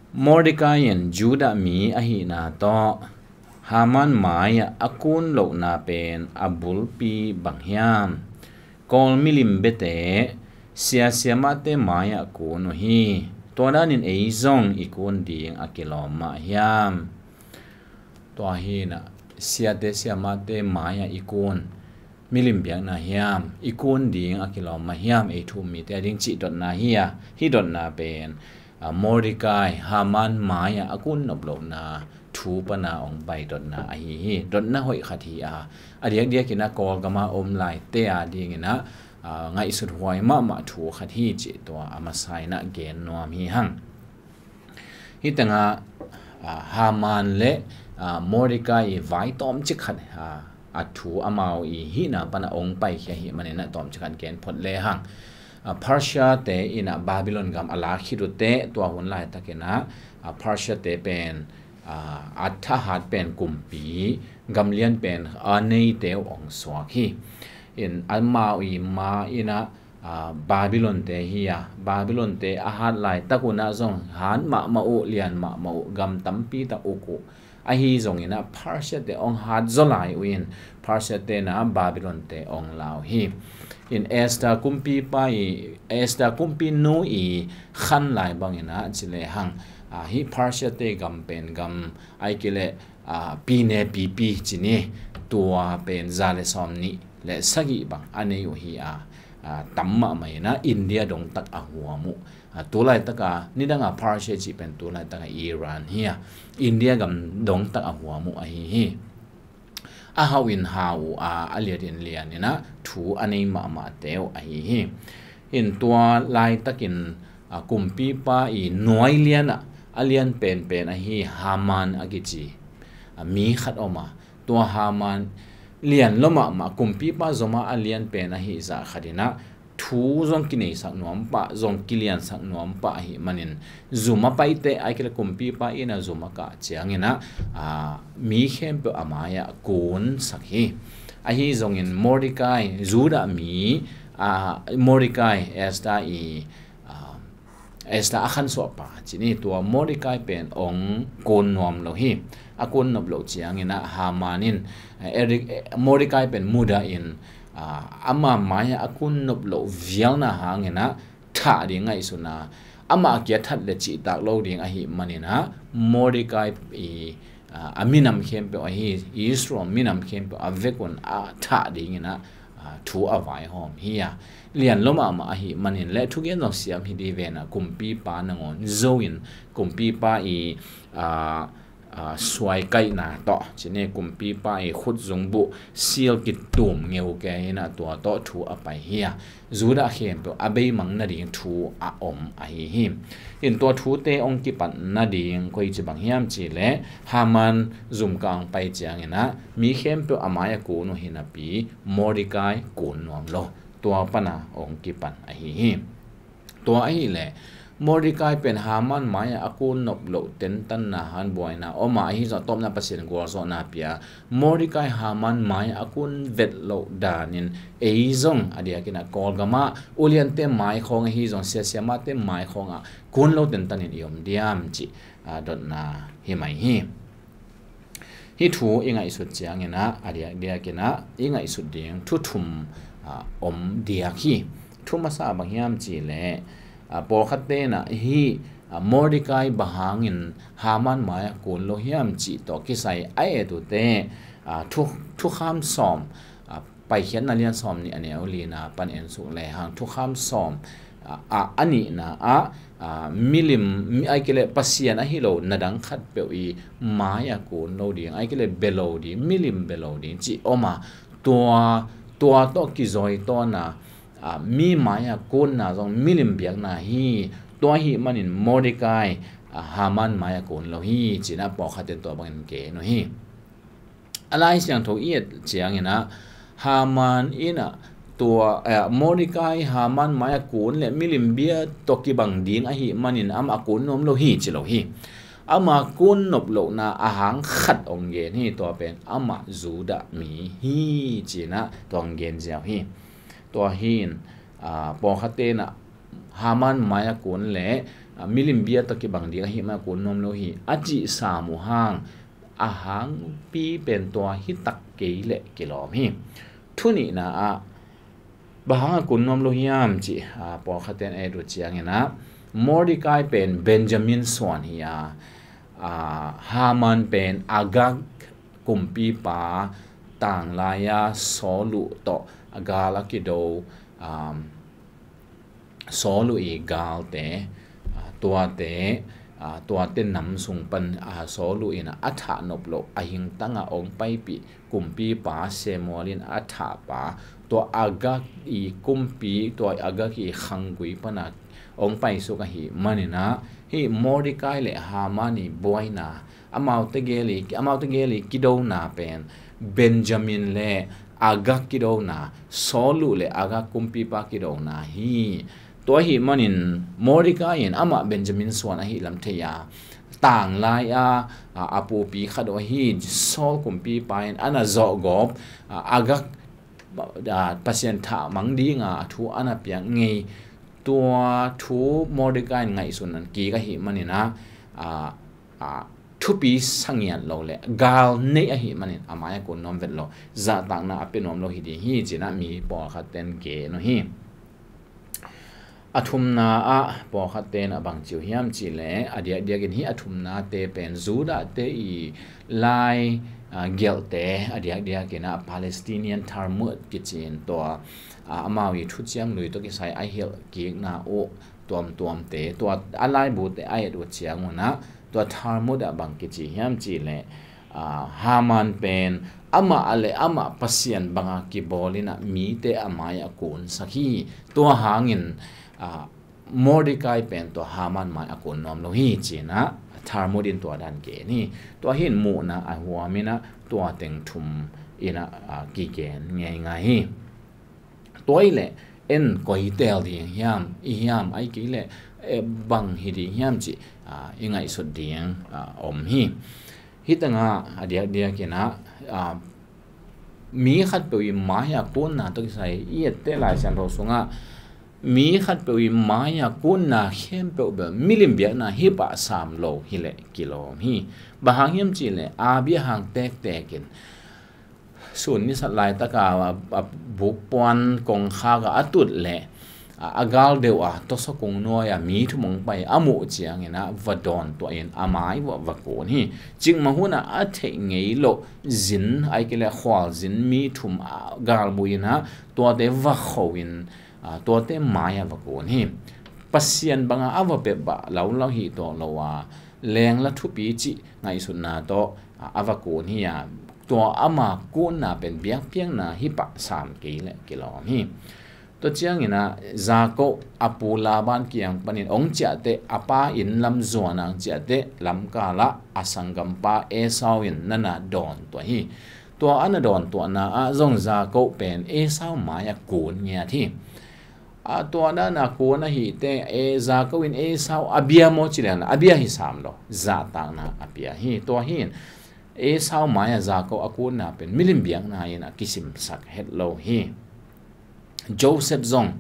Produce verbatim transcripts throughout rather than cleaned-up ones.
Mordecai in Judah mi ahihna tawh Haman mai-ah a kun lohna pen a bulpi bang hiam? Kawl milim biate sia siamahte mai-ah kun uh hi. Tua danin ei zong i kun ding a kilawm mah hiam? Tua hinah siate siamahte mai-ah i kun milim biakna hiam, i kun ding a kilawm mah hiam, ei thu-um mite a ding cih dotna hi a, hih dotna pen, a, Mordecai Haman mai-ah a kun nop lohna thu pana ong pai dotna ahi hi. Dotna hoih khat hi a, a diakdiakinah Kawlgama om laite a dinginah, a, ngaihsut huai mahmah thu khat hi cih tua a masa inah gen nuam hi hang. Hih tengah, a, Haman le, a, Mordecai i vai tawmcik khat, a, a thu amau i hihna pana ong paikhia hi maninah tawmcik khat gen phot le hang. A, Persia te inah Babylon gam a lak khit uh teh tua hun laitakinah, a, Persia te pen, a, a thahat pen kumpi gamlian pen a neite uh ong suak hi. In amau i ma inah, a, Babylon te hi a, Babylon te a hat laitak unah zong hat mahmah uh, lian mahmah uh, gam tampi tak uk uh. Ahi zonginah Persia te ong hat zaw lai uh in Persia tenah Babylon te ong lau hi. In Esther kumpipa i, Esther kumpinu i khan lai banginah ci le hang, a, hih Persia te gam pen gam ai kile, a, pine pipi ci ni, tua pen za le sawm nih le sagih bang a nei uh hi a, a, tam mahmah inah India dongtak a huam uh. A, tu laitaka nidanga Persia cih pen tu laitaka Iran hi a, India gam dongtak a huam uh ahi hi. A hau in hau uh a, a liat in lian inah thu a nei mahmahte uh ahi hi. In tua laitakin, a, kumpipa i nuai lianah a lian penpen ahi Haman a kici, a, mi khat om a, tua Haman lian lo mahmah, kumpipa zoma a lian pen ahi zah khat inah thu zong kineisak nuam pah, zong kiliansak nuam pah ahi manin zum a paite ai kile kumpipa inah zum a kah cianginah, a, mi khempeuh a mai-ah kunsak hi. Ahi zongin Mordecai, Judah mi, a, Mordecai, Esther i, a, Esther a khansuahpa ci ni, tua Mordecai pen ong kun nuam lo hi. A kun nop loh cianginah Haman in, a, Eric, Mordecai pen mudah in, a, ama mai-ah a kun nop loh vialna hanginah thah ding ngaihsuna, amah kia that le cihtak lo ding ahi maninah Mordecai i, a, a minam khempeuh ahi, Israel minam khempeuh a vekun a thah dinginah, a, thu a vaihawm hi a, lian lo mahmah ahi manin le thugen zong siam hi di venah kumpipa nangawn zo in kumpipa i, a, a, suaikaihna tawh ci ni, kumpipa i khutzungbuh seal kitum ngeu ke inah tua tawh thu a pai hi a, Judah khempeuh a beimang nading thu a om ahi hi. In tua thute ong kipat nading koi ci bang hiam ci le Haman zumkang pai cianginah mi khempeuh a mai-ah kun uh hi napi Mordecai kun nuam lo, tua pana ong kipan ahi hi. Tua ahileh Mordecai pen Haman mai-ah a kun nop loh tentanna han buaina om a, ahi zong tawpna Pasian gualzawhna pia. Mordecai Haman mai-ah a kun vet loh danin ei zong a diakinah Kawlgamah uliante mai khawng ahi zong siasiamahte mai khawngah kun lo tentanin i om diam cih, a, dotna hi mai hi. Hih thu i ngaihsut cianginah a diakdiakinah i ngaihsut ding thu thum, a, om diak hi. Thu masa bang hiam ci le, a, pawlkhat tenah hih, a, Mordecai bang hangin Haman mai-ah kun lo hiam cih tawh kisai a et uh teh, a, thu, thukham sawm, a, Paikhiatna lian sawm nih a neu lina pan ensuk lehang thukham sawm, a, a, a nihna ah, a, milim, mi, ai kile Pasian ahi lo nadang khatpeuh i mai-ah kun lo ding, ai kile bia lo ding, milim bia lo ding cih om a, tua, tua tawh kizawitawna, a, mi mai-ah kunna zong milim biakna hi. Tua ahi manin Mordecai, a, Haman mai-ah kun lo hi, cinah pawlkhatte tua bangin gen uh hi. A Lai Siangtho i et cianginah Haman inah tua, eh, Mordecai Haman mai-ah kun le milim bia tawh kibang ding ahi manin amah kun nuam lo hi ci lo hi. Amah kun nop lohna a hang khat ong gen hi, tua pen amah Judah mi hi cinah tua ong gen ziau hi. Tua hin, a, pawlkhat tenah Haman mai-ah kun le, milim bia tawh kibang ding ahih man a kun nuam lo hi, a cih sam uh hang, a hangpi pen tua hi tak kei leh kilawm hi. Thu nihna ah bang hang a kun nuam lo hiam cih, a, pawlkhatte in a et uh ciangin ah, Mordekai pen Benjamin suan hi a, a, Haman pen Agag kumpipa tanglai-a Saul uh tawh a gal a kido, um, Saul uh i galte, a, tuate, a, tuate nam sung pan, a, Saul uh in a thah nop loh a hingtang a ong paipih kumpipa Samuel in a thahpa, tua Agag i kumpi, tua Agag i khanggui pan a ong paisuk ahih manin ah, hih Mordekai le Haman i buaina, amaute gel i, amaute gel i kidona pen Benjamin le Agag kidona, Saul uh le Agag kumpipa kidona hi. Tua ahih manin Mordekai in amah Benjamin suan ahih lam thei a, tanglai-a, a, a pupi khat uh ahi Saul kumpipa in a na zawhgawp, a, Agag, a, Pasian thah mang dinga a thu a na piak ngei, tua thu Mordekai in ngaihsun kik ahih manin ah, a, a, thupi sangiat lo le gal nei ahih manin a mai-ah kun nuam vet lo, zahtakna a pia nuam lo hi ding hi, ci-in ah mi pawlkhatte in gen uh hi. A thumna ah pawlkhatte in a bang ci uh hiam cih leh, a diakdiakin hih a thumnate pen Judahte i lai, a, gelhte, a diakdiakin ah Palestinian Talmud kici-in tua, a, amau i thuciam lui tawh kisai a hilh kikna uh tuamtuamte, tua a laibute a et uh ciangun ah, tua Talmud ah bang kici hiam cih leh, a, Haman pen amah le amah pasian banga kibawl in ah mite a mai-ah kunsak hi. Tua hangin, a, Mordekai pen tua Haman mai-ah kun nuam lo hi, ci-in ah Talmud in tua dan gen hi. Tua hi in muhna a huam in ah tua teng thum in ah, a, kigen ngeingai hi. Tua ahih leh en koi teel ding hiam, i hiam, ahih kei leh, eh, bang hi ding hiam cih, a, i ngaihsut ding, a, om hi. Hih tengah a diakdiakin ah, a, mi khatpeuh i mai-ah kunna tawh kisai i etteh Lai Siangtho sungah mi khatpeuh i mai-ah kunna khempeuh bel milim biakna hi pah sam lo hi leh kilawm hi. Bang hang hiam cih leh Abia hang tektekin sun nisat laitaka a, a bukpuan kongkhak ah a tut leh, a, a gal deuh a tawsaw kung nuai-ah mi thum ong pai a muh ciangin ah va dawntuah in a mai uah va kun hi. Cikmah hunah a theih ngei loh zin, ahih kei leh khualzin mi thum, a, galmuh in ah tuate va kho in, a, tuate mai-ah va kun hi. Pasian banga a va pepbah laulau hi tawh lo a, lengla thupi cih ngaihsutna tawh, a, a va kun hi a, tua ama kunna pen biakpiakna hi pah sam kei leh kilawm hi. Tua ciangin ah Jakob a pu Laban kiang panin ong ciahteh, a pa inn lam zuan a ong ciahteh lamkal ah a sanggampa Esau in na na dawntuah hi. Tua a na dawntuahna ah zong Jakob pen Esau mai-ah kun ngiat hi. A, tua na na kun ahih teh, e, Jakob in Esau a bia maw cih leh a bia hi sam lo, zahtakna a pia hi. Tua hi in Esau mai-ah Jakob a kunna pen milim biakna in a kisimsak het lo hi. Joseph zong,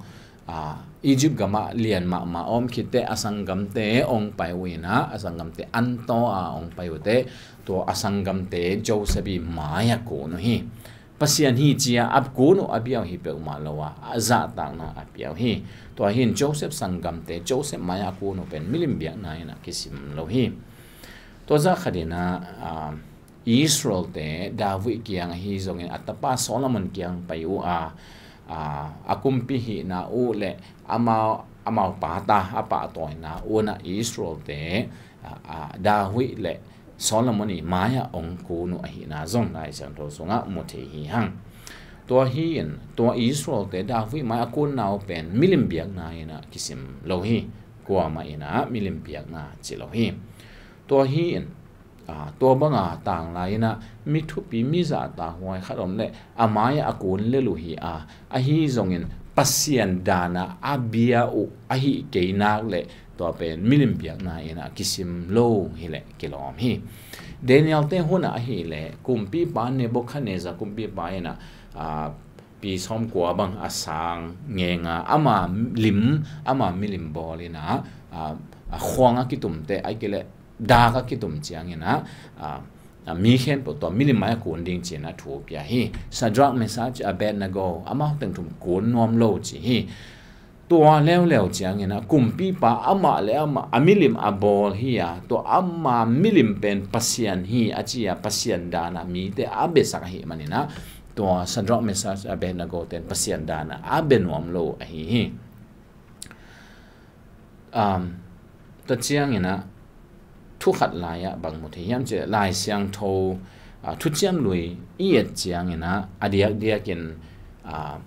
a, Egypt gamah lian mahmah a om khit teh a sanggamte ong pai uh in ah, a sanggamte antaw a ong pai uh teh, tua a sanggamte Joseph i mai-ah kun uh hi. Pasian hi ci-a a kun uh a bia uh hi peuhmah lo a, a zahtakna a pia uh hi. Tua hi in Joseph sanggamte, Joseph mai-ah a kun uh pen milim biakna in a kisim lo hi. Tua zah khat in ah, a, Israel-te David kiang ahi zongin a tapa Solomon kiang pai uh a, a, a kumpi hihna uh le amau, amau pata a pahtawina uh in ah Israel-te, a, a, David le Solomon i mai-ah ong kun uh ahihna zong Lai Siangtho sungah mu thei hi hang. Tua hi in, tua Israel-te David mai-ah a kunna uh pen milim biakna in ah kisim lo hi. Kuamah in ah milim biakna ci lo hi. Tua hi in, a, tua banga tanglai in ah mi thupi, mi zahtakhuai khat om leh a mai-ah a kun lel uh hi a, ahi zongin Pasian dan a a bia uh ahih kei nak leh tua pen milim biakna in ah kisim lo hi leh kilawm hi. Daniel-te hun ah ahih leh kumpipa Nebuchadnezzar kumpipa in ah, a, pi sawmkua bang a sang ngenga ama lim, ama milim bawl inah, a, a khuang a kitumte, ai kei leh dak a kitum cianginah, a, a mi khempeuh tua milim mai-ah kun ding ci-inah thu pia hi. Shadrach, Meshach, Abednego amau teng thum kun nuam lo ci hi. Tua leuleu cianginah kumpipa amah le amah a milim a bawl hi-a, tua ama milim pen Pasian hi a ci-a, Pasian danah mite a besak ahih maninah tua Shadrach, Meshach, Abednego ten Pasian danah a bia nuam lo ahi hi. Um, tua cianginah thu khat lai-ah bang mu thei hiam cih leh Lai Siangtho, a, Thuciam Lui i et cianginah a diakdiakin, a,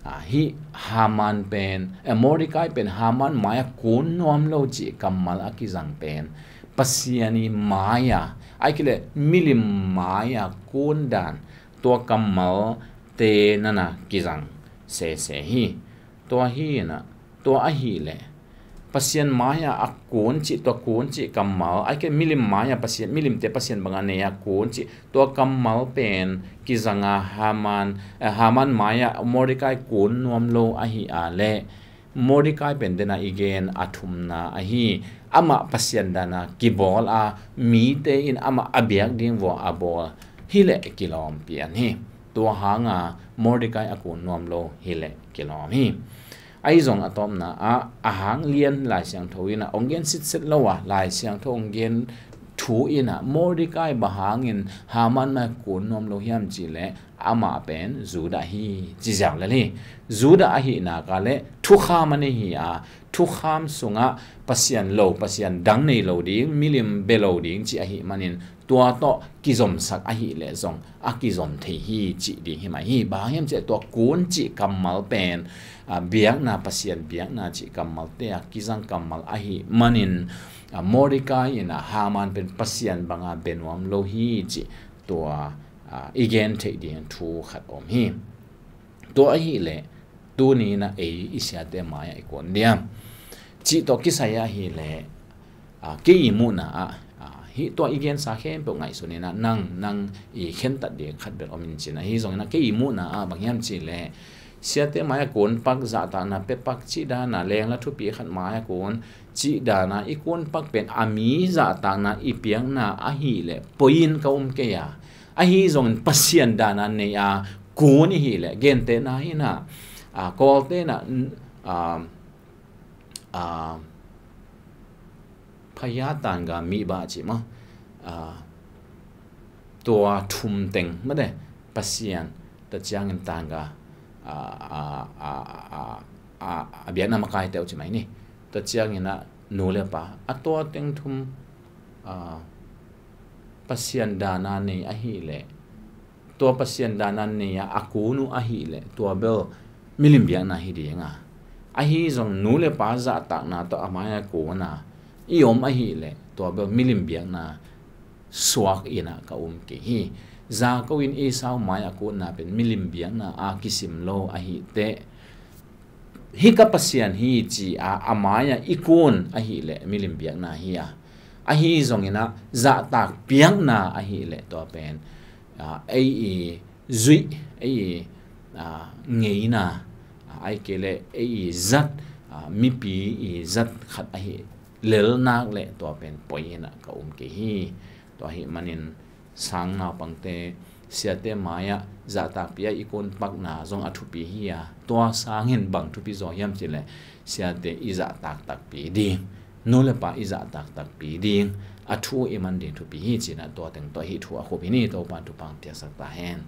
a, hih Haman pen, eh, Mordecai pen Haman mai-ah kun nuam lo cih kammal a kizang pen Pasian ii mai-ah, ai kei leh milim mai-ah kun dan, tua kammalte nanah kizang sese hi. Tua hi inah, tua ahih leh Pasian mai-ah a kun cih, tua kun cih kammal, ai kei leh milim mai-ah Pasian, milimte Pasian bangah nei-ah kun cih, tua kammal pen kizanga Haman, eh, Haman mai-ah Mordecai kun nuam lo ahih a leh Mordecai pen denah i gen a thumna ahi, amah Pasian danah kibawl a, mite in amah a biak ding vua a bawl hi leh kilawm pian hi. Tua hanga Mordecai a kun nuam lo hi leh kilawm hi. Ahi zong a tawpna ah, a hang lian Lai Siangtho inah hong gen sitset lo a, Lai Siangtho hong gen thu inah Mordecai bang hangin Haman mai-ah kun nuam lo hiam cih leh amah pen Judah hi ci ziau lel hi. Judah ahih nak leh thukham a nei hi-a, thukham sungah Pasian lo, Pasian dang nei lo ding, milim bia lo ding cih ahih manin tua tawh kizomsak ahih leh zong a kizom thei hi cih ding hi mai hi. Bang hang hiam cih leh tua kun cih kammal pen, a, biakna, Pasian biakna cih kammalte a kizang kammal ahih manin, a, Mordecai inah Haman pen Pasian banga bia nuam lo hi cih tua, a, i gen theih ding thu khat om hi. Tua ahih leh tuni inah ei i siate mai-ah i kun diam cih tawh kisai ahih leh, a, kei i muhna ah, a, hih tua i gensa khempeuh ngaihsun inah nang, nang i khentat ding khat bel om in ci-inah, ahi zong inah kei i muhna ah bang hiam cih leh siate mai-ah kun pak, zahtakna pia pak, cih dana lengla thupi khat mai-ah kun, cih dana i kun pak pen a mi zahtakna i piakna ahih leh poi-in ka um kei a, ahi zongin Pasian dana nei-a kun i hih leh, gentehna inah, a, Kawlte inah, a, a, phaya, tanga, mihbah cih maw, a, tua thum teng mate, Pasian, tua ciangin tanga, a, a biakna makaite uh ci mai ni. Tua cianginah nu le pa, a tua teng thum, a, Pasian dana nei ahih leh, tua Pasian dana nei-a a kun uh ahih leh tua bel milim biakna hi ding a, ahi zong nu le pa zahtakna tawh a mai-ah kun a i om ahih leh tua bel milim biakna suak inah ka um kei hi. Jacob in Esau mai-ah kunna pen milim biakna a kisim lo ahih teh, hih ka Pasian hi ci-a a mai-ah i kun ahih leh milim biakna hi a, ahi zong inah zahtak piakna ahih leh tua pen, a, ei i zuih, ei i, a, ngeina, a, ai kei leh ei i zat, a, mipi i zat khat ahih lel nak leh tua pen poi inah ka um kei hi. Tua ahih manin sang naupangte, siate mai-ah zahtakpi-a i kun pakna zong a thupi hi a, tua sangin bang thupi zaw hiam cih leh siate i zahtak takpi ding, nu le pa i zahtak takpi ding, a thu i man ding thupi hi ci-inah tua teng tawh hih thu a khup hi ni. Topa'n thupha piaksak ta hen.